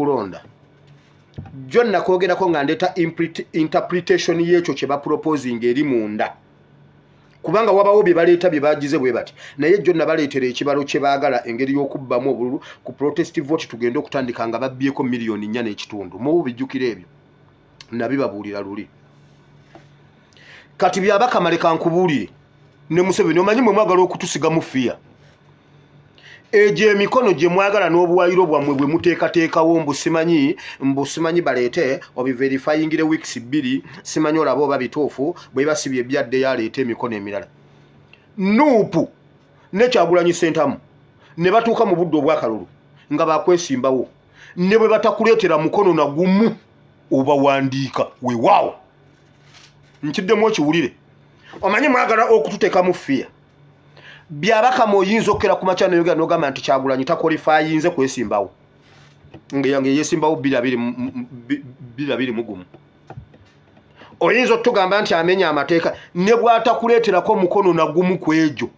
Kulonda jjo nakwogerako nga ndeeta interpretation y'ekyo kye baproposinga eri munda, kubanga wabawo bye baleeta bye bagize bwe bati, naye jjo nabaleetera ekibalo kye baagala, engeri y'okubbamu obululu ku protest vote. Tugende okutandika nga babbyeko 4.5 miliyoni. Mubu bijjukira ebyo nabibabuulira luli. Kati Byabakama, leka nkubuulire ne Museveni, omanyi mwe mwagala okutusigamu fear. Egyo emikono gye mwagala n'obuwayiro bwammwe bwe muteekateekawo, mbu simanyi baleete obiverifyingire weeks 2, simanyi olaba oba bituufu. Bwe basibye ebyaddeyo, aleete emikono emirala. NUP ne Kyagulanyi Sentamu ne batuuka mu budde obwakalulu nga bakwesimbawo, ne bwe batakuleetera mukono na gumu, obawandiika. Weewaawo, nkiddemu okiwulire. Omanyi mwagala okututeekamu fear. Byabakama, oyinza okukera ku makya noyogera nogamba nti Kyagulanyi taqualifyinze kwesimbawo, nga yesimbawo 2021. Oyinza otugamba nti amenya amateeka, ne bw'atakuleeterako mukono nagumu ku egyo,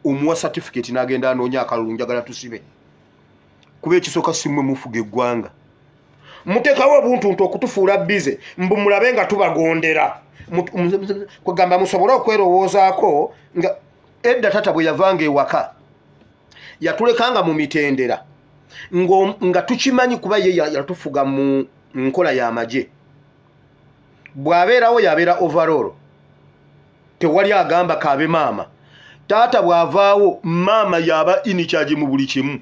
omuwa certificate n'agenda anoonya akalulu. Njagala tusibe, kuba ekisooka simmwe mufuga eggwanga. Muteekawo obuntuntu okutufuula busy, mbu mulabe nga tubagondera, kugamba musobole okwerowoozaako. Nga edda tata bwe yavanga ewaka yatulekanga mu mitendera nga tukimanyi, kuba ye yatufuga mu nkola y'amagye. Bw'abeerawo yabeera overall, tewali agamba kaabe maama. Taata bw'avaawo, maama yaba in charge mu buli kimu.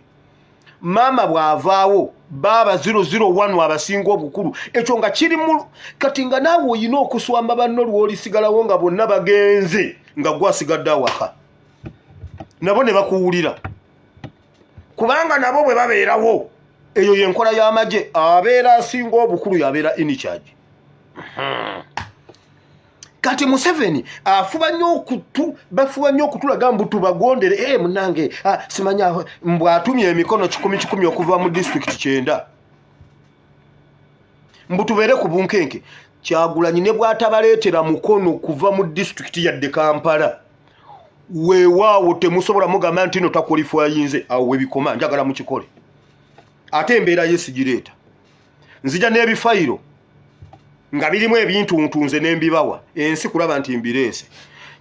Maama bw'avaawo, baaba 001 abasinga obukulu. Ekyo nga kiri mu kati nga naawe oyina okuswamba banno lw'olisigalawo nga bonna bagenze, nga gwasigadde awaka, nabo ne bakuwulira, kubanga nabo bwe babeerawo. Eyo yenkola y'amagye, abeera asinga obukulu yabeera in charge. Kati Museveni afuba nnyo okutu, bafuba nnyo okutulaga mbu tubagondere. E munange, simanya mbw atumye emikono kikumi kikumi okuva mu disitulikiti 90, mbu tubeere ku bunkenke. Kyagulanyi ne bw'atabaleetera mukono kuva mu disitulikiti yadde Kampala, weewaawo temusobola mugamba nti no taqualifyinze. Awo webikoma. Njagala mukikole, ate embeera ye sigireeta. Nzija n'ebifayiro nga birimu ebintuntu, nze nembibawa ensi kulaba nti mbireese.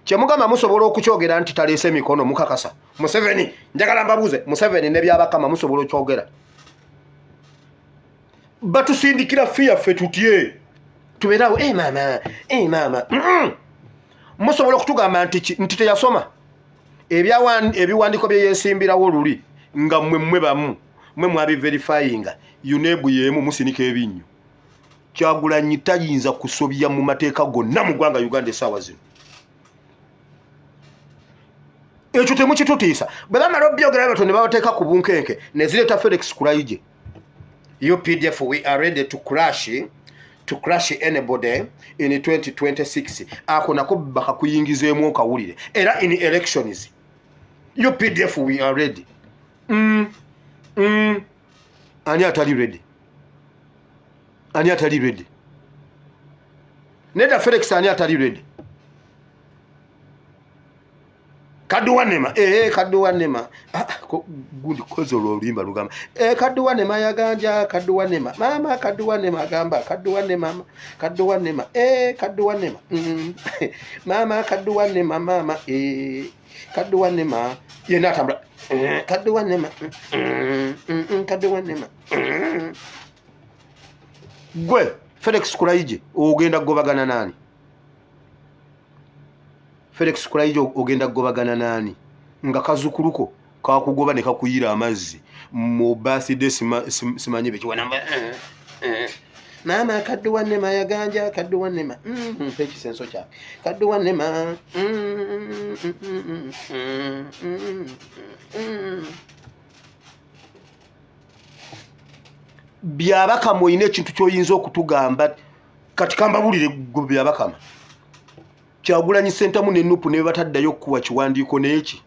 Kyemugamba musobola okukyogera nti taleese emikono? Mukakasa Museveni? Njagala mbabuuze, Museveni ne Byabakama, musobola okyogera? Batusindikira fear, ffe tutye? Tubeerawo, e maama, e maama. Musobola okutugamba nti nti teyasoma ebiwandiiko bye yeesimbirawo luli, nga mmwe mmwe bamu mmwe mwabiverifyinga? UNEB y'emu musinika ebinnyo. Kyagulanyi tayinza kusobya mu mateeka gonna mu ggwanga Uganda essaawa zino. Ekyo temukitutiisa. Bwe bamala obyogera bato ne babateeka ku bunkenke, ne zireeta Felix Kulayigye. UPDF, we are ready to crash anybody in 2026. Ako nako bakakuyingizeemu okawulire. Era in elections, UPDF, we are ready. Ani atali ready? Ani atali ready? Nedda, Felix, ani atali ready? Kaduwanema, ee kaduwanema. Ah, gundi kozi olwo oluyimba lugamba, ee kaduwanema yaganja kaduwanema mama, kaduwanema agamba kaduwanema, kaduwanema, ee kaduwanema, mama kaduwanema mama, ee kaduwanema yenna atambula, kaduwanema, kaduwanema. Gwe Felix Kulayigye, ogenda kugobagana naani? Felix Kulayigye, ogenda kugobagana naani nga kazukuluko kakugoba ne kakuyira amazzi mu birthday? Simanyi bekiwanamba maama kadduwanema yaganja kadduwanema, mpa ekisenso kyange kadduwanema. Byabakama, olina ekintu kyoyinza okutugamba? Kati kambabulire, gwe Byabakama, Kyagulanyi Sentamu ne NUP ne bataddayo okukuwa kiwandiiko n'eki,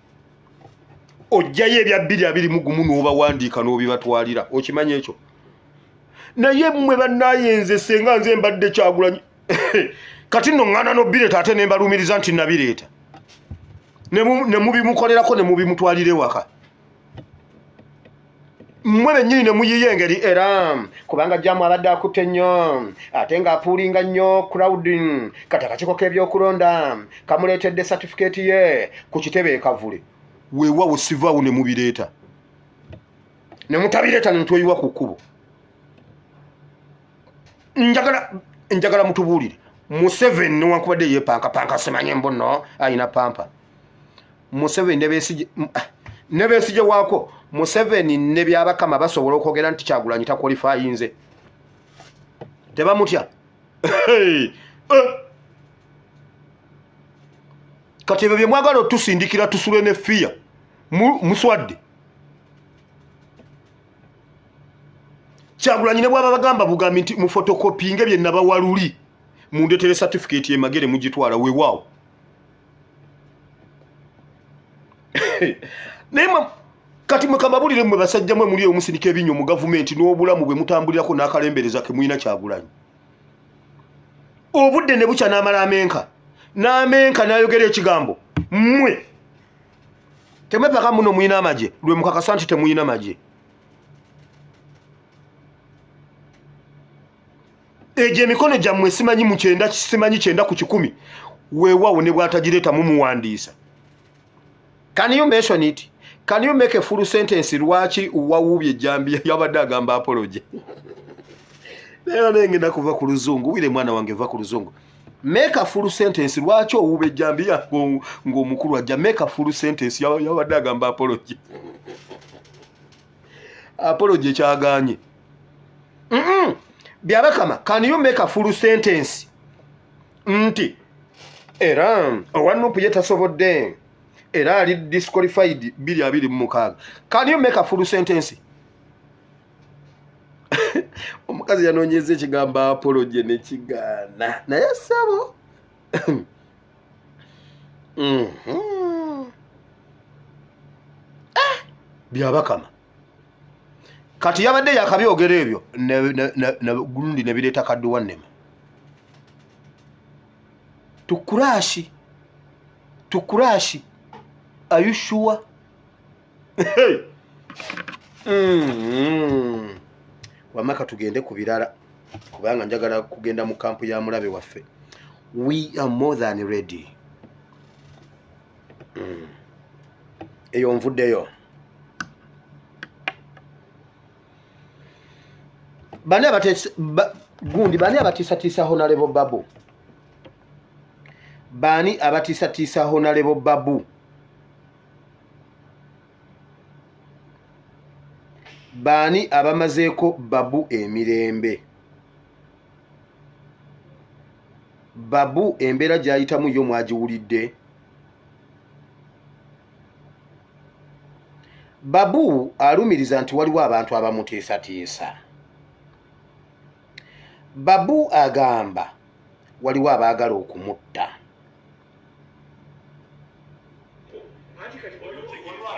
ojjayo ebya 2021 n'obawandiika n'obibatwalira. Okimanyi ekyo? Naye mmwe bannaye, nze senga nze mbadde Kyagulanyi, kati nno ŋŋaana n'obireeta, ate ne mbalumiriza nti nabireeta, ne mubimukolerako ne mubimutwalira ewaka. Mmwe bennyini ne muyiya engeri era kubanga jjaamu abadde akutte nnyo ate ng'apuulinga nnyo crowd. Kati akakiiko k'ebyokulonda kamuleetedde satifikeeti ye ku kitebe e Kavule. Weewaawo sivaawo ne mubireeta ne mutabireeta ne tweyiwa ku kkubo. Njagala njagala mutubuulire Museveni newankubadde yepankapanka simanyi mbu nno alina pampa. Museveni ne Besigye ne Besigye waako Museveni ne Byabakama basobola okwogera nti Kyagulanyi takwalifayinze tebamutya. Eh. Kati ebyo bye mwagala otusindikira tusule ne fiya muswadde. Kyagulanyi ne bwaba bagamba bugambi nti mufotokopinge bye nabawa luli mundetere certificate emagere mugitwala wewaawo. Naye kati mwe kamabulire mwe basajja mwe muli omusindika ebinyo mu gavumenti n'obulamu bwe mutambulirako n'akalembereza ke mulina Kyagulanyi. Obudde ne bukya n'amala amenka n'amenka n'ayogera ekigambo mmwe temwepaka muno mulina amagye lwe mukakasa nti temulina magye. Egyo emikono gyammwe simanyi mu kyenda simanyi 90% weewaawo ne bw'atagireeta mumuwandiisa. Can you mention it? Can you make a full sentence lwaki wawuubye ejjambiya? Yabadde agamba apology. Naye naye ngenda kuva ku luzungu wire mwana wange va ku luzungu. Make a full sentence lwaki owuuba ejjambiya ng'omukulu ajja. Make a full sentence yabadde agamba apology. Apology ekyagaanye. Byabakama, can you make a full sentence nti era owa Nupu ye tasobodde era ali disqualified 2026. Can you make a full sentence? Omukazi yanoonyeza ekigambo apology nekigaana naye ssebo. Byabakama kati yabadde yakabyogera ebyo gundi ne bireeta kadduwa nnema tukurashi tukurashi. Are you sure? Wamma katugende ku birala kubanga njagala kugenda mu kampu ya mulabe waffe. We are more than ready. Eyo nvuddeyo. Bani gundi bani abatiisatiisa Honorable Babu? Bani abatiisatiisa Honorable Babu? Baani abamazeeko Babu emirembe? Babu embeera gy'ayitamu yo mwagiwulidde? Babu alumiriza nti waliwo abantu abamutiisatiisa. Babu agamba waliwo abaagala okumutta.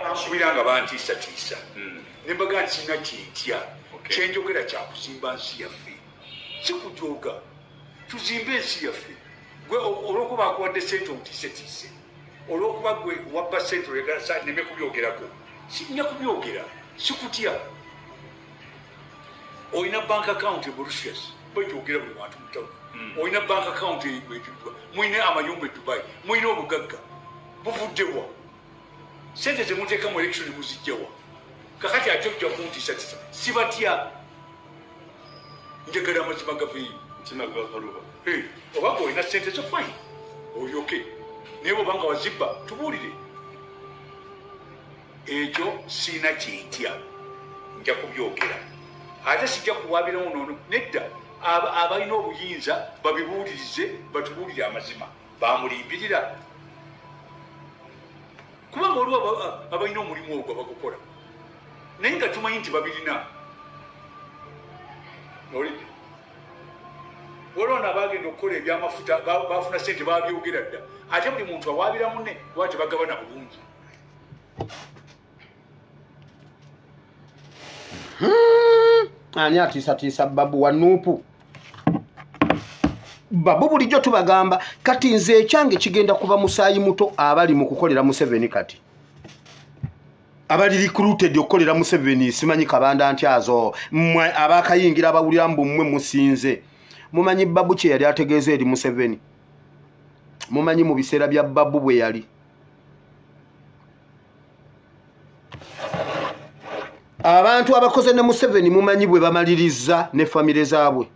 Bansubira nga bantiisatiisa ne mbaga nti sirina kyentya, kyenjogera kyakuzimba nsi yaffe, si kujooga. Tuzimbe ensi yaffe. Gwe olwokuba akuwadde sente omutiisetiise, olwokuba gwe wabba sente oyagala neme kubyogerako, sinja kubyogera, sikutya. Olina bank account e Mauritius, bajogera buli wantu mu town. Olina bank account e mulina amayumba e Dubai, mulina obugagga buvuddewa? Sente zemuteeka mu election muzijjawa? Kakati ate ojja kuntiisatiisa, sibatya, njagala amazima gaveeyo. Oba olina sente zo fine, olyoke, naye bwobanga wazibba tubuulire. Ekyo siina kyentya, nja kubyogera, ate sijja kuwaabirawo noono nedda. Abalina obuyinza babibuulirize, batubuulire amazima, bamulimbirira, kubanga waliwo abalina omulimu ogwo abagukola naye nga tumanyi nti babirina. Olidde waliwo nabagenda okukola ebyamafuta bafuna sente babyogera dda, ate buli muntu awaabira munne kuba tebagabana bulungi. Ani atiisatiisa Babu wa Nuupu? Babu bulijjo tubagamba kati nze ekyange kigenda kuba musaayi muto abali mu kukolera Museveni kati. Abali recruited okukolera Museveni, simanyi kabanda ntyazo, mmwe abakayingira abawulira mbu mmwe musinze. Mumanyi Babu kye yali ategeeza eri Museveni? Mumanyi mu biseera bya Babu bwe yali abantu abakoze ne Museveni, mumanyi bwe bamaliriza ne famire zaabwe?